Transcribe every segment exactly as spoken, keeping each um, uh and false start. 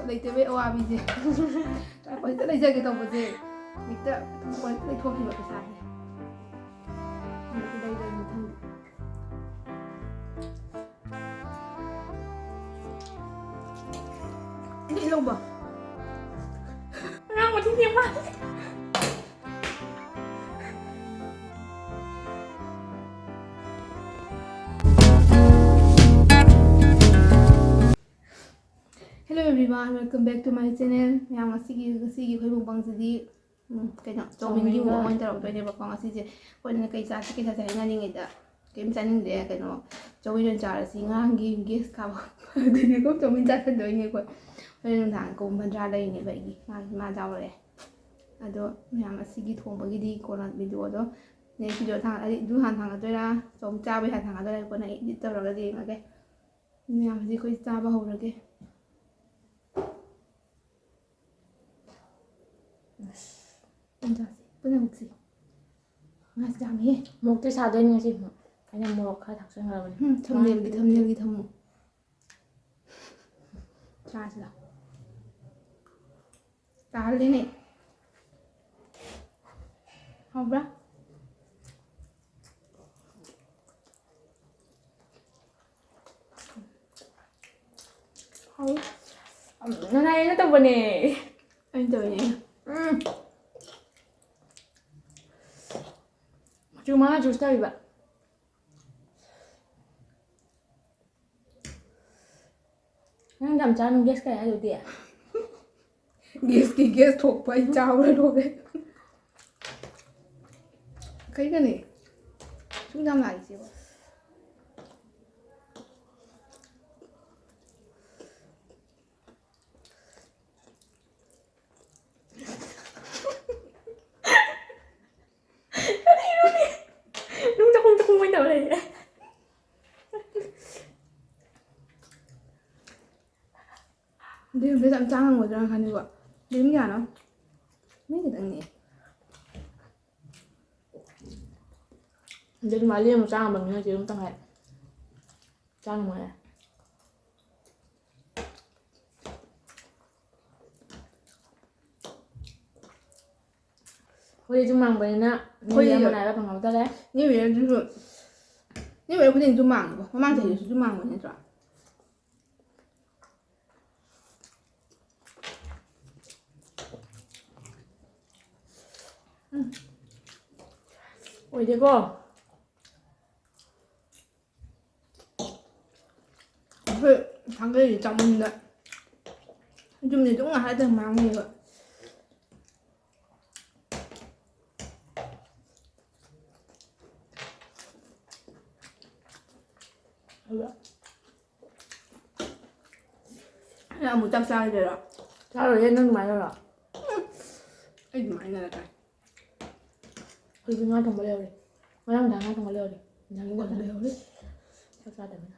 ꯂꯩꯇꯕꯩ ꯑꯋꯥꯕꯤꯁꯦ꯫ Tripod ꯍꯦꯛꯇ ꯂꯩꯖꯒꯦ ꯇꯧꯕꯁꯦ ꯍꯦꯛꯇ tripod ꯍꯦꯛꯇ ꯂꯩꯊꯣꯛꯈꯤꯕ ꯄꯩꯁꯥꯁꯦ꯫ ꯑꯃꯨꯛ ꯂꯩꯔꯒꯦ ꯃꯊꯪꯗꯤ꯫ ꯑꯗꯨ ꯂꯧꯕ꯫ ꯑꯉꯥꯡ ꯃꯊꯤ ꯊꯦꯡꯕ꯫ Hello everyone, welcome back to my channel. ꯃꯌꯥꯝ, ꯉꯁꯤꯒꯤ, ꯉꯁꯤꯒꯤ ꯑꯩꯈꯣꯏ mukbangꯁꯤꯗꯤ, ꯎꯝ, ꯀꯩꯅꯣ, ꯆꯧꯃꯤꯟꯒꯤ ꯆꯧꯃꯤꯟꯒ꯫ Mukbang ꯑꯣꯏꯅ ꯇꯧꯔꯛꯇꯣꯏꯅꯦꯕꯀꯣ ꯉꯁꯤꯁꯦ꯫ ꯑꯩꯈꯣꯏꯅ ꯀꯩ ꯆꯥꯁꯤ, ꯀꯩ ꯆꯥꯁꯤ ꯍꯥꯏꯅꯔꯤꯉꯩꯗ ꯀꯩꯝ ꯆꯥꯅꯤꯡꯗ꯭ꯔꯦ, ꯀꯩꯅꯣ, ꯆꯧꯃꯤꯟ ꯑꯣꯏꯅ ꯆꯥꯔꯁꯤ꯫ ꯉꯔꯥꯡꯒꯤ gas ꯀꯥꯕ ꯑꯗꯨꯅꯤꯀꯣ, ꯆꯧꯃꯤꯟ ꯆꯥꯁꯟꯗꯣꯏꯅꯦ ꯑꯩꯈꯣꯏ꯫ ꯍꯣꯔꯦꯟ ꯅꯨꯡꯗꯥꯡ ꯀꯣꯝ ꯄꯟꯗ꯭ꯔꯥ ꯂꯩꯔꯤꯅꯦꯕ ꯑꯩꯒꯤ, ꯃꯥ, ꯃꯥ ꯌꯥꯎꯔꯦ꯫ ꯑꯗꯣ ꯃꯌꯥꯝ, ꯉꯁꯤꯒꯤ ꯊꯣꯡꯕꯒꯤꯗꯤ ꯀꯣꯟꯅ videoꯗꯣ, next video ꯊꯥꯡ-, ꯑꯩ ꯑꯗꯨ ꯍꯥꯟꯅ ꯊꯥꯡꯒꯠꯇꯣꯏꯔꯥ, ꯆꯧ ꯆꯥꯕꯩ ꯍꯥꯟꯅ ꯊꯥꯡꯒꯠꯇꯣꯏꯔꯥ, ꯀꯣꯟꯅ edit ꯇꯧꯔꯒꯗꯤ ꯌꯦꯡꯉꯒꯦ꯫ ꯃꯌꯥꯝ, ꯍꯧꯖꯤꯛ ꯑꯩꯈꯣꯏ ꯆꯥꯕ ꯍꯧꯔꯒꯦ꯫ ꯑꯁ, ꯄꯨꯟꯅ ꯆꯥꯁꯤ, ꯄꯨꯟꯅ ꯃꯨꯛꯁꯤ꯫ ꯉꯥꯁꯤ ꯌꯥꯝꯃꯤꯍꯦ꯫ ꯃꯣꯔꯣꯛꯇꯤ ꯁꯥꯗꯣꯏꯅꯤ ꯉꯁꯤ꯫ ꯑꯩꯅ ꯃꯣꯔꯣꯛ ꯈꯔ ꯊꯥꯛꯆꯟꯈ꯭ꯔꯕꯅꯤ꯫ ꯎꯝ, thumbnailꯒꯤ, thumbnailꯒꯤ ꯊꯝꯃꯨ꯫ ꯆꯥꯁꯤꯗ꯫ ꯇꯥꯍꯜꯂꯤꯅꯦ꯫ ꯍꯥꯎꯕ꯭ꯔꯥ? ꯍꯥꯎ꯫ ꯅꯅꯥꯏ ꯑꯩꯅ ꯇꯧꯕꯅꯦ꯫ ꯑꯩꯅ ꯇꯧꯔꯤꯅꯦ꯫ ꯎꯝ꯫ ꯃꯆꯨ ꯃꯉꯥ choose ꯇꯧꯔꯤꯕ꯫ ꯅꯪ ꯌꯥꯝ ꯆꯥꯅꯨ, gas ꯀꯌꯥ ꯍꯥꯏꯗꯨꯗꯤ? Gasꯀꯤ gas ꯊꯣꯛꯄ ꯑꯩ ꯆꯥꯕ ꯂꯣꯏꯔꯦ꯫ ꯀꯩꯅꯣꯅꯦ? ꯁꯨꯝ ꯌꯥꯝ ꯂꯥꯛꯏꯁꯤꯕꯣ꯫ ꯀꯔꯤꯅꯣꯅꯦ? ꯅꯨꯡ ꯆꯈꯣꯡ ꯆꯈꯣꯡ ꯑꯣꯏꯅ ꯇꯧ ꯂꯩꯔꯦ꯫ ꯑꯗꯨ ꯌꯥꯝ ꯆꯥ ꯉꯝꯒꯗ꯭ꯔꯥ ꯈꯟꯕ꯫ ꯑꯗꯨꯝ ꯌꯥꯅꯣ? ꯃꯤ ꯈꯤꯇꯪꯅꯦ꯫ ꯑꯗꯨꯗꯤ ꯃꯥ ꯂꯦꯝꯅ ꯆꯥ ꯉꯝꯕꯅꯤꯅ ꯌꯦꯔꯨꯝ ꯇꯪꯈꯥꯏ ꯆꯥ ꯉꯝꯃꯣꯏ꯫ ꯑꯩꯈꯣꯏꯗꯤ ꯌꯨꯝ ꯃꯥꯡꯕꯅꯤꯅ ꯑꯩꯈꯣꯏꯗꯤ ꯅꯤꯡꯉꯦ ꯑꯃ ꯅꯥꯏꯕ ꯐꯪꯍꯧꯗꯔꯦ꯫ New Year ꯗꯨꯁꯨ, New Year ꯈꯨꯗꯤꯡꯁꯨ ꯃꯥꯡꯉꯤꯀꯣ꯫ ꯃꯃꯥꯡ ꯆꯍꯤꯗꯁꯨ ꯑꯗꯨꯝ ꯃꯥꯡꯕ ꯅꯠꯇ꯭ꯔꯣ? ꯎꯝ꯫ ꯑꯣꯏꯗꯦꯀꯣ꯫ ꯑꯩꯈꯣꯏ ꯁꯥꯒꯩꯁꯦ ꯆꯥꯎꯃꯟꯗ ꯌꯨꯝꯁꯦ ꯑꯗꯨꯝ ꯉꯥꯏꯍꯥꯛ ꯂꯩꯇꯅ ꯃꯥꯡꯉꯦꯕ꯫ ꯑꯗꯨꯒ ꯅꯪ ꯑꯃꯨꯛ ꯆꯥꯛ ꯆꯥꯈꯤꯗꯣꯏꯔꯣ? ꯆꯥꯔꯣꯏꯌꯦ, ꯅꯪ ꯑꯗꯨꯃꯥꯏꯅ ꯇꯧꯔꯣ? ꯑꯩ ꯑꯗꯨꯃꯥꯏꯅ ꯇꯥꯏ꯫ ꯑꯩꯈꯣꯏꯁꯨ ꯉꯥ ꯊꯣꯡꯕ ꯂꯩꯍꯧꯔꯤ꯫ ꯉꯔꯥꯡ ꯅꯨꯡꯗꯥꯡ ꯉꯥ ꯊꯣꯡꯕ ꯂꯩꯍꯧꯔꯤ꯫ ꯅꯨꯡꯗꯥꯡꯒꯤ ꯉꯥ ꯊꯣꯡꯕ ꯂꯩꯍꯧꯔꯤ꯫ ꯆꯥꯛ ꯆꯥꯗꯕꯅꯤꯅ꯫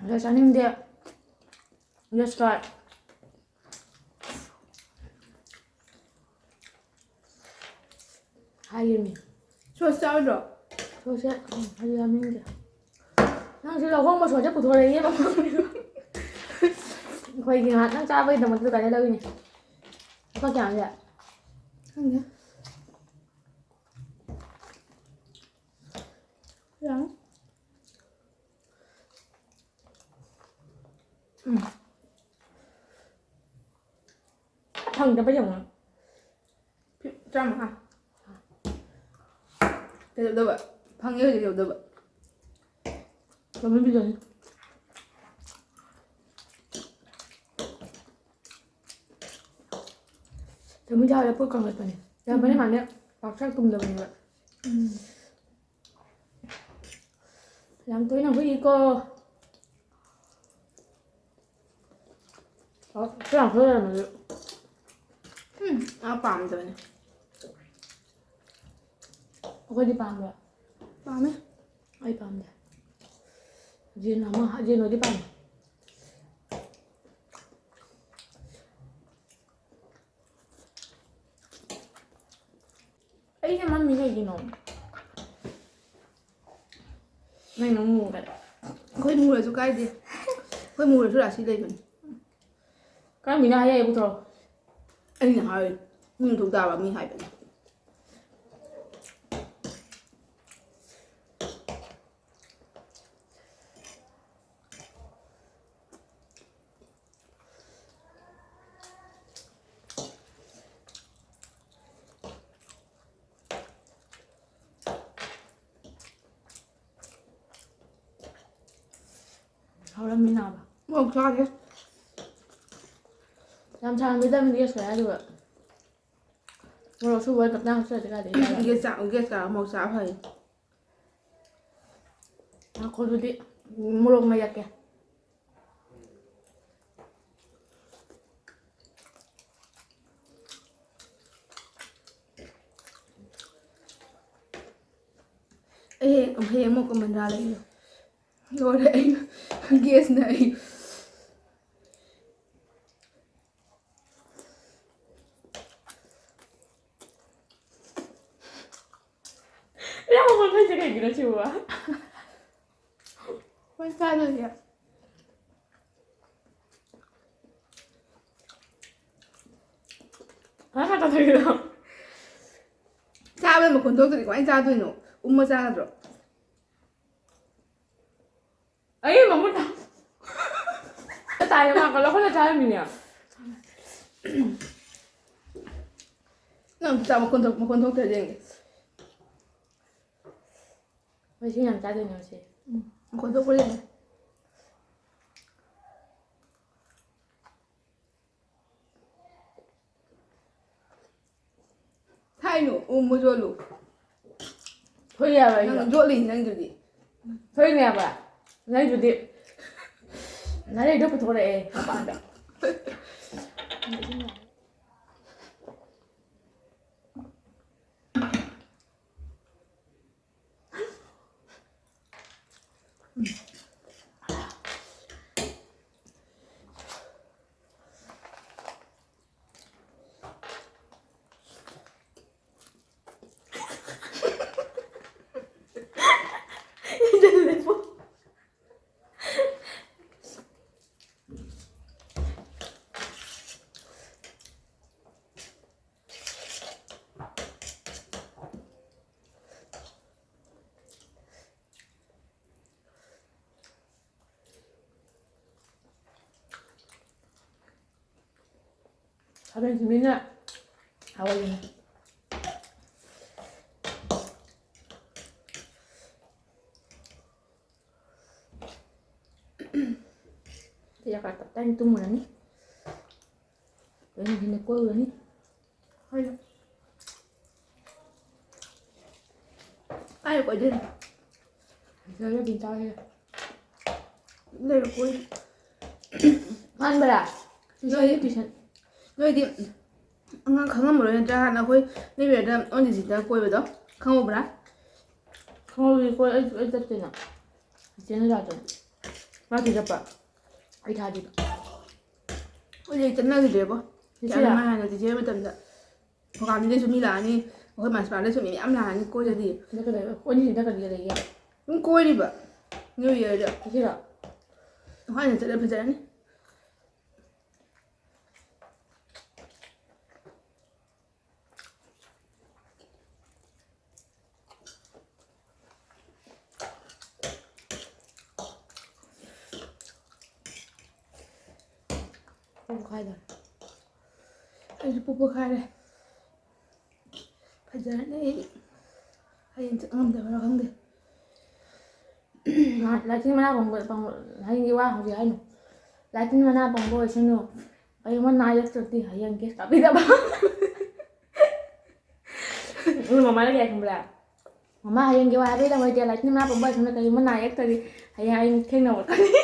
ꯑꯗ ꯆꯥꯅꯤꯡꯗꯦ꯫ Yes, God. ꯍꯥꯏꯒꯤꯕꯅꯤ꯫ ꯁꯣꯁ ꯆꯥꯔꯣꯏꯗ꯭ꯔꯣ? ꯁꯣꯁꯁꯦ, ꯎꯝ, ꯑꯩ ꯌꯥꯎꯅꯤꯡꯗꯦ꯫ ꯅꯪꯁꯨ ꯂꯧꯍꯣꯡꯕ ꯁꯣꯁꯁꯦ ꯄꯨꯊꯣꯔꯛꯏꯅꯦ ꯃꯐꯝꯗꯨꯗ꯫ ꯑꯩꯈꯣꯏꯒꯤ ꯉꯥꯏꯍꯥꯛꯇꯪ ꯆꯥꯕꯒꯤꯗꯃꯛꯇ ꯀꯥꯏꯗ ꯂꯧꯔꯤꯅꯦ? ꯂꯨꯄꯥ ꯀꯌꯥꯅꯣ ꯁꯦ? ꯈꯪꯗꯦ꯫ ꯌꯥꯝ꯫ ꯎꯝ꯫ ꯐꯪꯗꯕ ꯌꯦꯡꯉꯣ꯫ ꯐꯤ-, ꯇꯔꯥꯃꯉꯥ꯫ ꯀꯩꯗꯧꯗꯧꯕ? ꯐꯪꯉꯦ ꯍꯧꯖꯤꯛ ꯀꯩꯗꯧꯗꯧꯕ? ꯆꯥꯃꯤ ꯄꯤꯖꯅꯤ꯫ ꯆꯥꯃꯤ ꯆꯥꯕꯗ ꯄꯨꯛ ꯀꯟꯈꯠꯄꯅꯦ꯫ ꯌꯥꯝꯕꯅꯦ ꯎꯝ꯫ ꯃꯥꯅꯦ ꯄꯥꯛꯆꯥꯛ ꯇꯨꯝꯗꯕꯅꯦꯕ꯫ ꯎꯝ꯫ ꯌꯥꯝ ꯇꯣꯏꯅ ꯍꯨꯏꯀꯣ꯫ ꯑꯣ, ꯈꯔ ꯌꯥꯝ ꯈꯔ ꯂꯩꯔꯝꯃꯗꯤ꯫ ꯎꯝ, ꯑꯥ ꯄꯥꯝꯗꯕꯅꯦ꯫ ꯑꯩꯈꯣꯏꯗꯤ ꯄꯥꯝꯕ꯭ꯔꯥ? ꯄꯥꯝꯃꯦ꯫ ꯑꯩ ꯄꯥꯝꯗꯦ꯫ ꯖꯦꯟ ꯑꯃ, ꯖꯦꯟ ꯍꯣꯏꯗꯤ ꯄꯥꯝꯃꯦ꯫ ꯑꯩꯁꯦ ꯃꯝꯃꯤ ꯀꯩꯒꯤꯅꯣ? ꯅꯪ ꯅꯪ ꯃꯨꯔꯦ꯫ ꯑꯩꯈꯣꯏ ꯃꯨꯔꯁꯨ ꯀꯥꯏꯗꯦ꯫ ꯑꯩꯈꯣꯏ ꯃꯨꯔꯁꯨ ꯔꯥꯁꯤ ꯂꯩꯕꯅꯤ꯫ ꯀꯔꯝꯕꯅ ꯍꯥꯏꯔꯛꯑꯦ ꯄꯨꯊꯣꯔꯛꯑꯣ? ꯑꯩꯅ ꯍꯥꯏ꯫ ꯃꯤ ꯃꯊꯧ ꯇꯥꯕ ꯃꯤ ꯍꯥꯏꯕꯅꯤ꯫ ꯍꯧꯔꯝꯃꯤꯅꯥꯕ꯫ ꯃꯣꯔꯣꯛ ꯆꯥꯗꯦ꯫ ꯌꯥꯝ ꯁꯥꯔꯝꯃꯤꯗ ꯃꯤ ꯒꯦꯁ ꯀꯌꯥ ꯑꯗꯨꯒ꯫ ꯃꯣꯔꯣꯛ ꯁꯨꯕ ꯇꯞꯅ ꯍꯥꯞꯆꯜꯂꯗꯤ ꯀꯥꯏꯗꯩ ꯆꯥꯗꯣꯏꯅꯣ? ꯒꯦꯁ ꯆꯥ-, ꯒꯦꯁ ꯀꯥ ꯃꯣꯔꯣꯛ ꯆꯥ ꯐꯩ꯫ ꯉꯥꯏꯈꯣ ꯑꯗꯨꯗꯤ ꯃꯣꯔꯣꯛ ꯃꯩꯔꯛꯀꯦ꯫ ꯑꯩ ꯍꯌꯦꯡ, ꯍꯌꯦꯡ ꯑꯃꯨꯛ ꯀꯃꯟꯗꯥ ꯂꯩꯌꯣ꯫ ꯂꯣꯏꯔꯦ ꯑꯩ꯫ ꯒꯦꯁꯅ ꯑꯩ꯫ ꯌꯥꯝ ꯃꯃꯜ ꯂꯩꯁꯦ ꯀꯩꯒꯤꯅꯣ ꯁꯤꯕꯨ? ꯍꯣꯏ, ꯆꯥꯗꯣꯏꯁꯦ꯫ ꯍꯥ, ꯍꯥ, ꯇꯧꯊꯣꯛꯏꯔꯣ? ꯆꯥꯕꯗ ꯃꯈꯣꯟ ꯊꯣꯛꯇ꯭ꯔꯗꯤ ꯀꯃꯥꯏꯅ ꯆꯥꯗꯣꯏꯅꯣ? ꯎꯝꯃ ꯆꯥꯒꯗ꯭ꯔꯣ? ꯑꯩ ꯃꯃꯨꯠ ꯇꯥ-, ꯇꯥꯏꯌꯦ, ꯃꯥ ꯂꯧꯈꯠꯂ ꯆꯥꯔꯝꯃꯤꯅꯦ꯫ ꯅꯪ ꯆꯥ ꯃꯈꯣꯟ ꯊꯣꯛ-, ꯃꯈꯣꯟ ꯊꯣꯛꯇ꯭ꯔꯗꯤ ꯌꯦꯡꯒꯦ꯫ ꯍꯣꯏ, ꯁꯤ ꯌꯥꯝ ꯆꯥꯗꯣꯏꯅꯦ ꯉꯁꯤ꯫ ꯎꯝ, ꯃꯈꯣꯟ ꯊꯣꯛꯄ꯭ꯔꯥ ꯌꯦꯡꯒꯦ꯫ ꯊꯥꯏꯅꯨ, ꯎꯝꯃꯨ ꯌꯣꯠꯂꯨ꯫ ꯊꯣꯛꯏ ꯍꯥꯏꯕ ꯑꯩꯁꯨ꯫ ꯅꯪ ꯌꯣꯠꯂꯤꯅꯤ ꯅꯪꯗꯨꯗꯤ꯫ ꯊꯣꯛꯏꯅꯦ ꯍꯥꯏꯕ꯫ ꯅꯪꯗꯨꯗꯤ꯫ ꯅꯔꯩꯗꯣ ꯄꯨꯊꯣꯔꯛꯑꯦ ꯃꯄꯥꯟꯗ꯫ ꯈꯥꯃꯦꯟ ꯁꯤꯟꯕꯤꯅ ꯍꯥꯎꯕꯅꯤ꯫ ꯁꯤ ꯆꯥꯛ ꯆꯥ ꯇꯞ ꯇꯥꯏꯅ ꯇꯨꯝꯃꯨꯔꯅꯤ꯫ ꯍꯣꯔꯦꯟ ꯅꯨꯡꯊꯤꯜꯗ ꯀꯣꯏꯔꯨꯔꯅꯤ꯫ ꯍꯣꯏ꯫ ꯀꯥꯏꯗ ꯀꯣꯏꯗꯣꯏꯅꯣ? ꯁꯤꯗ ꯂꯩꯕꯤ ꯆꯥꯎꯍꯦ꯫ ꯂꯩꯔꯣ ꯀꯣꯏ꯫ ꯃꯥꯟꯕꯔꯥ? ꯅꯣꯏ ꯇꯨꯏꯁꯟ, ꯇꯨꯏꯁꯟ꯫ ꯅꯣꯏꯗꯤ ꯑꯉꯥꯡ ꯈꯪꯉꯝꯃꯔꯣꯏ ꯅꯠꯇ꯭ꯔꯥ? ꯍꯥꯟꯅ ꯑꯩꯈꯣꯏ ꯅꯣꯏ ꯕꯦꯔꯗ ꯑꯣꯟ ꯗꯤꯖꯤꯗ ꯀꯣꯏꯕꯗꯣ ꯈꯪꯍꯧꯕ꯭ꯔꯥ? ꯈꯪꯍꯧꯋꯤ꯫ ꯀꯣꯏ ꯑꯩ, ꯑꯩ ꯆꯠꯇꯦꯅ꯫ ꯏꯆꯦꯅ ꯂꯥꯛꯇꯅ꯫ ꯃꯥ ꯇꯨꯏ ꯆꯠꯄ꯫ ꯑꯩ ꯊꯥꯗꯦꯕ꯫ ꯑꯩꯈꯣꯏꯗꯤ ꯆꯠꯅꯈꯤꯗ꯭ꯔꯦꯕꯣ꯫ ꯆꯠꯁꯤꯔꯥ? ꯀꯌꯥꯝ ꯅꯨꯡꯉꯥꯏ ꯍꯥꯟꯅ ꯆꯤꯆꯦ ꯃꯇꯝꯗ꯫ ꯃꯄꯥꯟꯗꯩꯁꯨ ꯃꯤ ꯂꯥꯛꯑꯅꯤ, ꯑꯩꯈꯣꯏ ꯃꯥꯁꯤꯄꯥꯗꯩꯁꯨ ꯃꯤ ꯃꯌꯥꯝ ꯂꯥꯛꯑꯅꯤ ꯀꯣꯏꯗꯗꯤ꯫ ꯍꯟꯗꯛꯀ ꯂꯩ-, ꯑꯩꯈꯣꯏꯅꯤ ꯍꯟꯗꯛꯀꯗꯤ ꯂꯩꯌꯦ꯫ ꯑꯗꯨꯝ ꯀꯣꯏꯔꯤꯕ New Yearꯗ꯫ ꯆꯠꯁꯤꯔꯣ? ꯑꯩꯈꯣꯏ ꯍꯥꯟꯅ ꯆꯠꯂ ꯐꯖꯔꯅꯤ꯫ ꯄꯨꯡꯈꯥꯏꯗ꯫ ꯑꯩꯁꯨ ꯄꯨꯛ ꯄꯣꯛꯈꯥꯏꯔꯦ꯫ ꯐꯖꯔꯅꯤ ꯑꯩ꯫ ꯍꯌꯦꯡ ꯆꯠ ꯉꯝꯗꯕ꯭ꯔꯥ ꯈꯪꯗꯦ꯫ ꯂꯥꯏꯇꯤꯟ ꯃꯅꯥ ꯄꯪꯕ, ꯄꯪꯕ, ꯍꯌꯦꯡꯒꯤ ꯋꯥ ꯍꯧꯖꯤꯛ ꯍꯥꯏꯅꯨ꯫ ꯂꯥꯏꯇꯤꯟ ꯃꯅꯥ ꯄꯪꯕ ꯑꯣꯏꯁꯅꯨ꯫ ꯀꯔꯤꯒꯨꯝꯕ ꯅꯥ ꯌꯦꯛꯇ꯭ꯔꯗꯤ ꯍꯌꯦꯡ ꯀꯦꯁ ꯀꯥꯞꯄꯤꯗꯕ꯫ ꯎꯝ, ꯃꯃꯥꯅ ꯀꯩ ꯍꯥꯏ ꯈꯪꯕ꯭ꯔꯥ? "ꯃꯃꯥ, ꯍꯌꯦꯡꯒꯤ ꯋꯥ ꯍꯥꯏꯕꯩ ꯇꯧꯍꯩꯗꯦ, ꯂꯥꯏꯇꯤꯟ ꯃꯅꯥ ꯄꯪꯕ ꯑꯣꯏꯁꯅꯨ, ꯀꯔꯤꯒꯨꯝꯕ ꯅꯥ ꯌꯦꯛꯇ꯭ꯔꯗꯤ ꯍꯌꯦꯡ ꯑꯩ ꯊꯦꯡꯅꯕ ꯈꯪꯉꯤ꯫"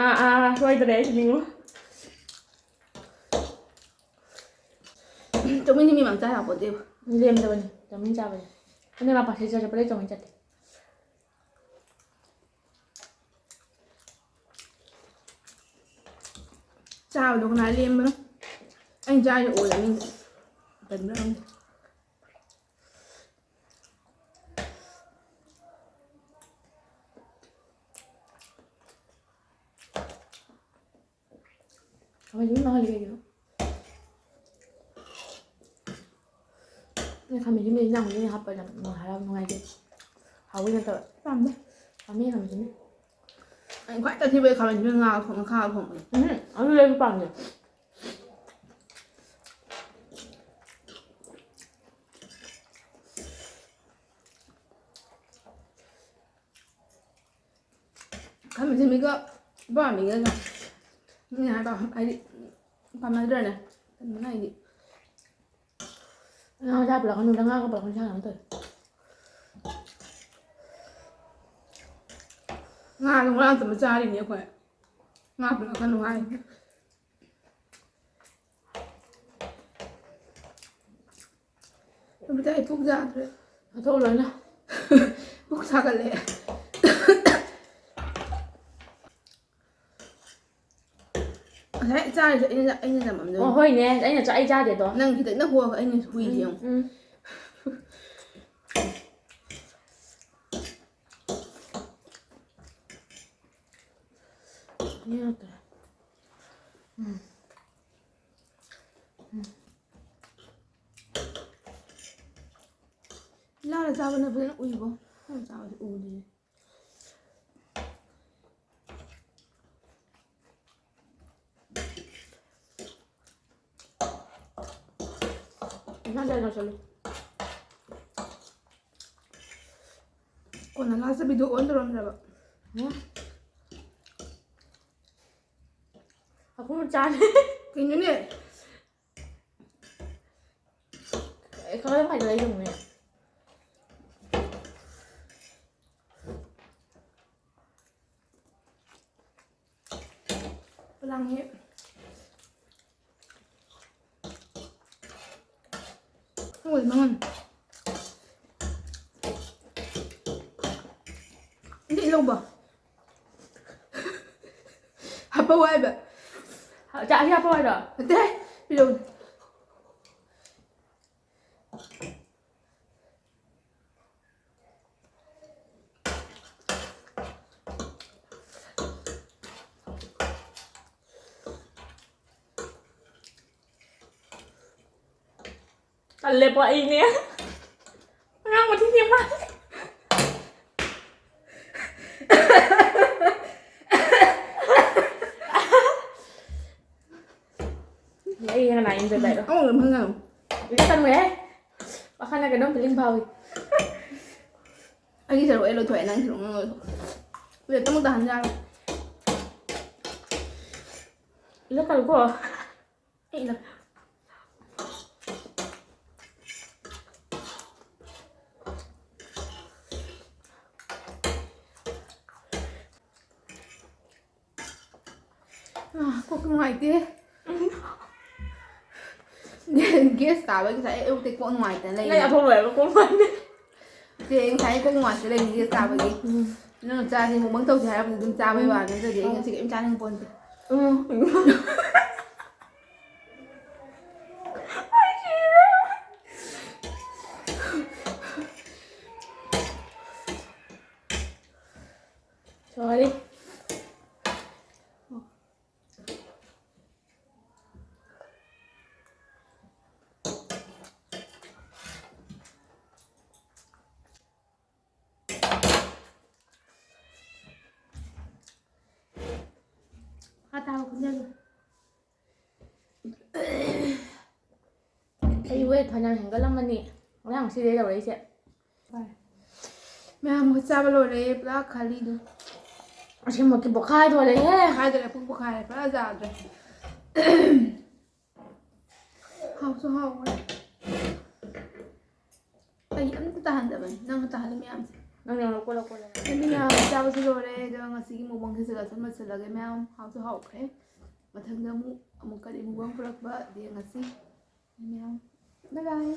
ꯑꯥ, ꯑꯥ, ꯁꯣꯏꯗ꯭ꯔꯦ ꯑꯩꯁꯨ ꯅꯤꯡꯉꯨ꯫ ꯆꯧꯃꯤꯟꯗꯤ ꯃꯤ ꯃꯌꯥꯝ ꯆꯥ ꯌꯥꯄꯣꯠꯇꯦꯕ꯫ ꯂꯦꯝꯗꯕꯅꯤ, ꯆꯧꯃꯤꯟ ꯆꯥꯕꯅꯤ꯫ ꯑꯩꯅ ꯃꯄꯥꯟ ꯁꯤꯗ ꯆꯠꯄꯗꯩ ꯆꯧꯃꯤꯟ ꯆꯠꯇꯦ꯫ ꯆꯥꯕꯗꯣ ꯀꯅꯥ ꯂꯦꯝꯕꯅꯣ? ꯑꯩꯅ ꯆꯥꯔꯤꯁꯦ ꯑꯣꯏꯔꯅꯤ꯫ ꯇꯟꯕ꯭ꯔꯥ ꯈꯪꯗꯦ꯫ ꯈꯥꯃꯦꯟꯁꯤꯟꯕꯤ ꯃꯍꯥꯎꯁꯦ ꯀꯩꯒꯤꯅꯣ? ꯑꯩ ꯈꯥꯃꯦꯟꯁꯤꯟꯕꯤ ꯏꯟꯖꯥꯡ ꯈꯨꯗꯤꯡꯗ ꯍꯥꯞꯄ ꯌꯥꯝ ꯅꯨꯡꯉꯥꯏ, ꯍꯔꯥꯎ ꯅꯨꯡꯉꯥꯏꯖꯩ꯫ ꯍꯥꯎꯕꯩ ꯅꯠꯇꯕ꯫ ꯄꯥꯝꯗꯦ꯫ ꯄꯥꯝꯃꯤ ꯈꯥꯃꯦꯟꯁꯤꯟꯕꯤ꯫ ꯑꯩ ꯈ꯭ꯋꯥꯏ ꯇꯟꯊꯤꯕ ꯈꯥꯃꯦꯟ ꯑꯁꯤꯟꯕꯤ ꯉꯥꯒ ꯊꯣꯡꯉ ꯈꯥꯒ ꯊꯣꯡꯕꯗꯣ꯫ ꯎꯝ, ꯑꯗꯨꯗꯤ ꯑꯩꯁꯨ ꯄꯥꯝꯗꯦ꯫ ꯈꯥꯃꯦꯟ ꯑꯁꯤꯟꯕꯤꯒ ꯄꯥꯝꯃꯤꯒ ꯃꯤꯅ ꯍꯥꯏꯕ ꯍꯥꯏꯗꯤ ꯄꯥꯝꯅꯗ꯭ꯔꯅꯦ? ꯇꯟꯕꯅ ꯑꯩꯗꯤ꯫ ꯉꯥ ꯃꯆꯥ ꯄꯨꯔꯛꯀꯅꯨꯗ, ꯉꯥꯒ ꯄꯨꯔꯛꯀꯅꯨ, ꯏꯟꯁꯥꯡ ꯑꯃ ꯇꯧꯔꯦ꯫ ꯉꯥꯗꯣ ꯉꯔꯥꯡ ꯇꯝꯕ ꯆꯥꯔꯤꯅꯦ ꯑꯩꯈꯣꯏ꯫ ꯉꯥ ꯄꯨꯔꯛꯀꯅꯨ ꯍꯥꯏ꯫ ꯅꯨꯃꯤꯗꯥꯡ ꯑꯩ ꯄꯨꯛ ꯌꯥꯗ꯭ꯔꯦ꯫ ꯆꯥꯊꯣꯛꯎ ꯂꯣꯏꯅ꯫ ꯄꯨꯛ ꯁꯥꯒꯠꯂꯛꯑꯦ꯫ ꯉꯁꯥꯏ ꯆꯥꯔꯤꯁꯦ ꯑꯩꯅ, ꯑꯩꯅ ꯅꯝꯃꯝꯗꯣꯏꯅꯦ꯫ ꯑꯣ, ꯍꯣꯏꯅꯦ, ꯑꯩꯅ ꯆꯥ-, ꯑꯩ ꯆꯥꯗꯦꯗꯣ꯫ ꯅꯪ ꯈꯤꯇꯪꯅ ꯍꯣꯔꯒ ꯑꯩꯅ ꯍꯨꯏꯁꯦ ꯎꯝ, ꯌꯦꯡꯉꯨ꯫ ꯎꯝ꯫ ꯌꯥꯗ꯭ꯔꯦ꯫ ꯎꯝ꯫ ꯎꯝ꯫ ꯂꯥꯅ ꯆꯥꯕꯅ ꯐꯖꯅ ꯎꯏꯕꯣ꯫ ꯅꯪ ꯆꯥꯕꯗꯤ ꯎꯗꯦ꯫ ꯏꯟꯁꯥꯡ ꯆꯥꯅ ꯆꯠꯂꯨ꯫ ꯀꯣꯟꯅ last video on ꯇꯧꯔꯝꯗ꯭ꯔꯕ? ꯎꯝ꯫ ꯑꯩꯈꯣꯏ ꯆꯥꯅꯤ꯫ ꯀꯩꯅꯣꯅꯦ? ꯑꯦ, ꯈꯔ ꯈꯔ ꯂꯩꯔꯝꯃꯦ꯫ ꯄꯂꯥꯡꯉꯦ꯫ ꯍꯣꯏ, ꯃꯉꯣꯟ꯫ ꯏꯗꯤ ꯂꯧꯕ꯫ ꯍꯥꯞꯄꯧ ꯍꯥꯏꯕ꯫ ꯆꯥꯛ ꯑꯁꯤ ꯍꯥꯞꯄꯧ ꯍꯥꯏꯔꯣ? ꯅꯠꯇꯦ, ꯄꯤꯔꯛꯎ꯫ ꯇꯜꯂꯦꯕꯣ ꯑꯩꯅꯦ꯫ ꯑꯉꯥꯡ ꯃꯊꯤ ꯁꯦꯝꯕ꯫ ꯀꯅꯥ ꯌꯦꯡꯗꯣꯏꯕ ꯑꯩꯗꯣ? ꯑꯃꯨꯛ ꯑꯗꯨꯝ ꯍꯪꯒꯅꯨ꯫ ꯏꯀꯥꯏ ꯇꯟꯃꯨꯛꯍꯦ꯫ ꯋꯥꯈꯜꯅ ꯀꯩꯅꯣꯝ feeling ꯐꯥꯎꯏ꯫ ꯑꯩꯒꯤ ꯁꯔꯨꯛ ꯑꯩ ꯂꯧꯊꯣꯛꯑꯦ, ꯅꯪꯒꯤ ꯁꯔꯨꯛ ꯅꯪ ꯂꯧꯊꯣꯛ꯫ ꯄ꯭ꯂꯦꯠꯇ ꯑꯃꯨꯛ ꯇꯥꯍꯟ ꯌꯥꯔꯣꯏ꯫ ꯏꯜꯂꯛꯀꯅꯨꯀꯣ꯫ ꯑꯩ ꯏꯜꯂꯛꯀꯦ꯫ ꯑꯥ, ꯀꯣꯛ ꯅꯨꯡꯉꯥꯏꯇꯦ꯫ Gas ꯀꯥꯕꯒꯤ ꯉꯁꯥꯏ ꯑꯌꯨꯛꯇꯩ ꯀꯣꯛ ꯅꯨꯡꯉꯥꯏꯇꯅ ꯂꯩꯔꯤꯅꯦ꯫ ꯅꯪ ꯑꯐꯥꯎ ꯂꯣꯏꯔꯒ ꯀꯣꯛ ꯅꯨꯡꯉꯥꯏꯇꯦ꯫ ꯅꯠꯇꯦ, ꯑꯩ ꯉꯁꯥꯏ ꯀꯣꯛ ꯅꯨꯡꯉꯥꯏꯇ ꯂꯩꯔꯤꯅꯦ gas ꯀꯥꯕꯒꯤ꯫ ꯎꯝ꯫ ꯅꯪꯅ ꯆꯥꯁꯤ mukbang ꯇꯧꯁꯤ ꯍꯥꯏꯔꯛꯄꯗ ꯑꯗꯨꯝ ꯆꯥꯕꯩ ꯎꯝ꯫ ꯋꯥꯅꯤ, ꯅꯠꯇ꯭ꯔꯗꯤ ꯑꯩ ꯉꯁꯤ ꯀꯩꯝ ꯆꯥꯅꯤꯡꯄꯣꯟꯇꯦ꯫ ꯎꯝ꯫ Sorry꯫ ꯃꯈꯥ ꯇꯥꯕ ꯈꯟꯖꯒꯦ꯫ ꯑꯩ weight ꯐꯅꯌꯥꯝ ꯍꯦꯟꯒꯠꯂꯝꯃꯅꯤ꯫ ꯉꯔꯥꯡ ꯉꯁꯤꯗꯩ ꯇꯧꯔꯛꯏꯁꯦ꯫ ꯃꯌꯥꯝ ꯃꯈꯣꯏ ꯆꯥꯕ ꯂꯣꯏꯔꯦ, ꯄꯨꯔꯥ ꯈꯥꯂꯤꯗꯨ꯫ ꯑꯁꯦꯡꯕꯀꯤ ꯄꯣꯛꯈꯥꯏꯗꯣꯔꯦꯍꯦ꯫ ꯄꯣꯛꯈꯥꯏꯗꯣꯔꯦ, ꯄꯨꯛ ꯄꯣꯛꯈꯥꯏꯔꯦ, ꯄꯨꯔꯥ ꯌꯥꯗ꯭ꯔꯦ꯫ ꯍꯥꯎꯁꯨ ꯍꯥꯎꯋꯦ꯫ ꯑꯩ ꯑꯝꯇ ꯇꯥꯍꯟꯗꯕꯅꯤ, ꯅꯪꯅ ꯇꯥꯍꯜꯂꯤ ꯃꯌꯥꯝꯁꯦ꯫ ꯅꯪ ꯌꯥꯝ ꯂꯧꯀꯣ, ꯂꯧꯀꯣ, ꯂꯧꯀꯣ꯫ ꯑꯩ ꯃꯌꯥꯝ ꯆꯥꯕꯁꯨ ꯂꯣꯏꯔꯦ, ꯑꯗꯣ ꯉꯁꯤꯒꯤ mukbangꯁꯦ ꯁꯤꯗ ꯁꯨꯝ ꯂꯣꯏꯁꯤꯜꯂꯒꯦ ꯃꯌꯥꯝ꯫ ꯍꯥꯎꯁꯨ ꯍꯥꯎꯈ꯭ꯔꯦ꯫ ꯃꯊꯪꯗ ꯑꯃꯨꯛ, ꯑꯃꯨꯛ ꯀꯔꯤ mukbang ꯄꯨꯔꯛꯄ ꯌꯦꯡꯉꯁꯤ꯫ ꯃꯌꯥꯝ, bye bye꯫